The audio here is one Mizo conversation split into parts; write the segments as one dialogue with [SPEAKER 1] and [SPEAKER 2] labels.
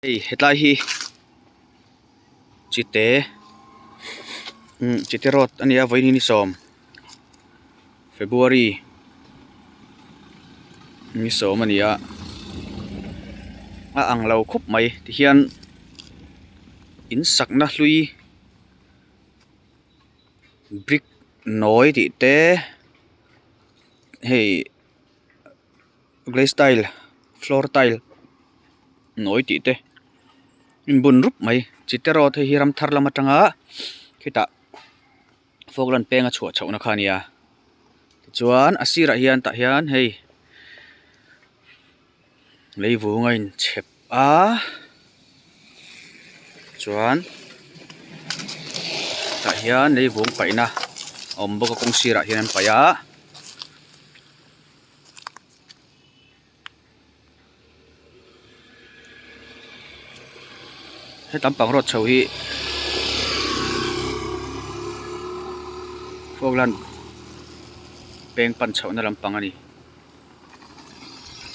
[SPEAKER 1] Hei hetlai hi chite umm chite road a nia vawiin ni sawm february ni sawm a ni a a ang lo khawp mai tihian in sakna hlui brick nawi tih te hei. Glass tile floor tile nawi tih te inbun rup mai chite road hei hi ram thar lam atanga khitah falkland peng a chhuah chhoh na kha a nia tichuan a sirah hian tah hian hei leivung a inchhep a chuan tah hian leivung paihna a awm bawk a kawng sirah hian an paih a. Hetam pang rawt chho hi Falkland peng pan chhohna lampang a ni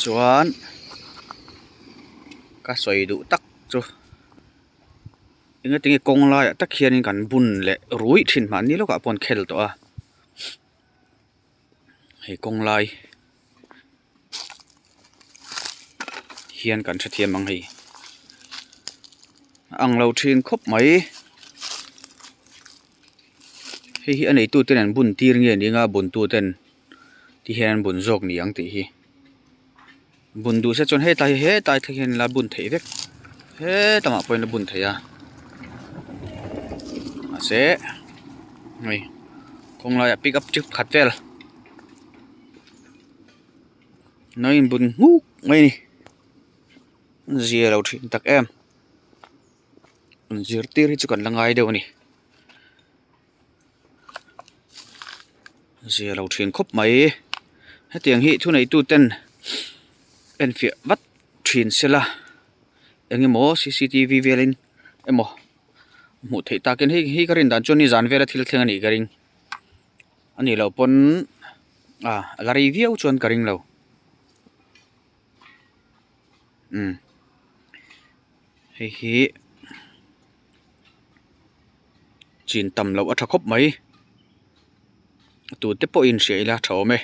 [SPEAKER 1] chuan ka sawi duh tak chu engatinge kawng laiah tak hianin kan bun leh ruih thin mahni lawkah pawh an khel tawh a. Hei kawng lai hian kan hrethiam ang hei a ang lo thin khawp mai hei hi a neitu ten an bun tir nge ni anga a bun tu ten ti hian an bun zawk ni ang tih hi bun duh se chuan hetlai hi hetlai thleng hian la bun theih vek hetlangah pawh hian a bun theih a mahse hei kawng laiah pick up chi khat vel lo inbun nghuk mai a ni zia lo thin tak em zirtir hi chu kan la ngai deuh a ni. Zia lo thin khawp mai hetiang hi thuneitu ten enfiah vat thin sela eng emaw c c t v velin emaw hmuh theih takin hei hi ka rin dan chuan nizan vela thil thleng a nih ka ring a nih loh pawn ah a la rei viau chuan ka ring lo umm hei hi. Chin tam loh a tha khawp mai tute pawhin hria ila a tha awm e.